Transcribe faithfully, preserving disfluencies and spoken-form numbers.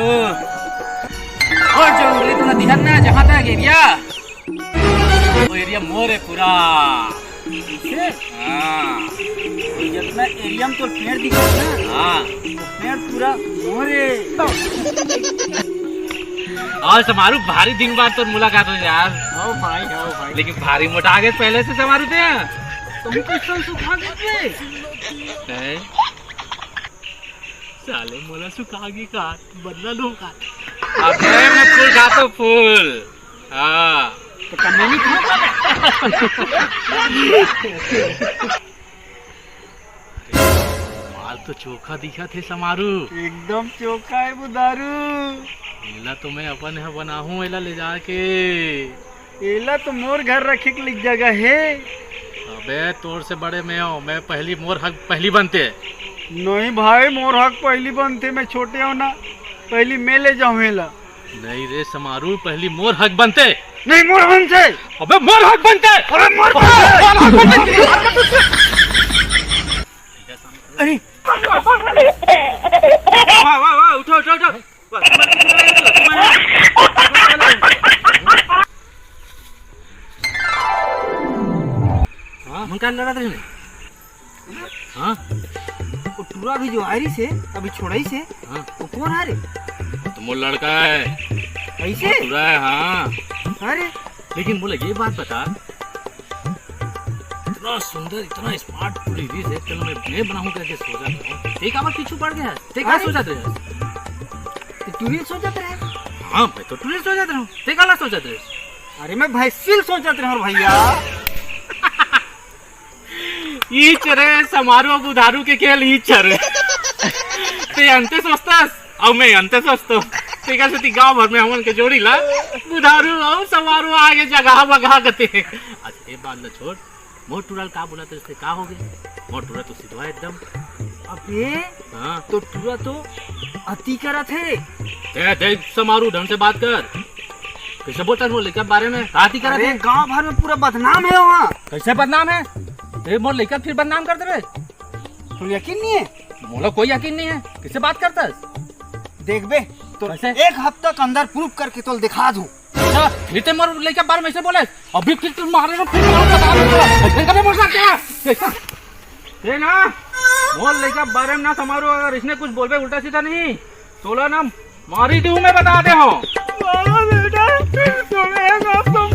और जो उंगली तूने दिखा ना, जहाँ तक एरिया, वो एरिया मोर है पूरा। से? हाँ। जितना एरिया में तो पेड़ दिखा ना, हाँ। वो पेड़ पूरा मोर है। और समारू, भारी दिन बाद तो मुलाकात हो यार। हो भाई, हो भाई। लेकिन भारी मोटा आ गए पहले से समारू थे। तुम किस तरह सुखा गए? हैं? साले मोला सुखा गई का, बदला लूं का? अबे मैं फूल खाता हूँ, फूल। हाँ। तो कम नहीं था। माल तो चोखा दिखा थे समारू। एकदम चोखा है बुधारू। एला तो मैं अपन ह बनाहूँ, एला ले जाके। एला तो मोर घर रखे के लिए जगह है। अबे तोर से बड़े मैं हूँ, मैं पहली, मोर हक पहली बनते। नहीं भाई, मोर हक पहली बनते, मैं छोटे हूँ ना, पहली मैं ले जाऊँ एला। नहीं रे समारू, पहली मोर हक बनते। नहीं मोर बनते। अबे मोर हक बनते। अबे मोर बनते। अरे वाह, वाह, वाह, उठो, उठो, उठो। वाह, तुम्हारे, तुम्हारे, तुम्हारे। हाँ, हम कान लड़ा थे। हाँ? वो टूरा भी जो आयरी से, अभी छोड़ाई से, हाँ। वो कौन आ रे? तो मोर लड़का है। ऐसे? टूरा है, हाँ। अरे। लेकिन बोले, ये बात बता, इतना सुंदर, इतना स्मार्ट टूरी रीस है, चलो मैं, मैं बनाऊं करके सोचा था। ते काबर पीछू पड़ गया? ते का अरे। सोचत रहे? ते टूरी सोचत रहे? हाँ, मैं तो टूरी सोचत रहा हूँ। ते काला सोचत रहे? अरे, मैं भैंसिल सोचत रहा हूँ भैया। ईच रे समारू बुधारू के खेल ईच रे। ते अंते सोचतस, अब मैं अंते सोचतो। तेकर सेती गांव भर में हमन के जोड़ी ला बुधारू अउ समारू आगे जगह बगहा कथे। अच्छा, ये बात ला छोड़, मोर टूरा ल का बोलत रहिस ते का हो गया? मोर टूरा तो सिधवा एकदम। अबे, हाँ। तो टूरा तो अति करत हे। ए, देख समारू, ढंग से बात कर। कैसे बोलता है मोर लइका के बारे में? का अति करत अरे, हे? गांव भर में पूरा बदनाम है वहाँ। कैसे बदनाम है? ए, मोर लइका फिर बदनाम कर देबे? तो यकीन नहीं है? मोला कोई यकीन नहीं है। किससे बात करता है? देख बे, तो कैसे? एक हफ्ता के अंदर प्रूफ करके तो दिखा दूं। अच्छा, फिर ते मोर लइका के बारे में ऐसे बोले? अभी फिर तू मारे ना, फिर मार बता दूंगा। ऐसे कभी बोल सकते हैं? ये ना, मोर लइका के बारे में ना समारू, अगर इसने कुछ बोलबे उल्टा सीधा नहीं, तोला ना मारी दूं मैं, बता दे हो। बाबा बेटा, सुनेगा तो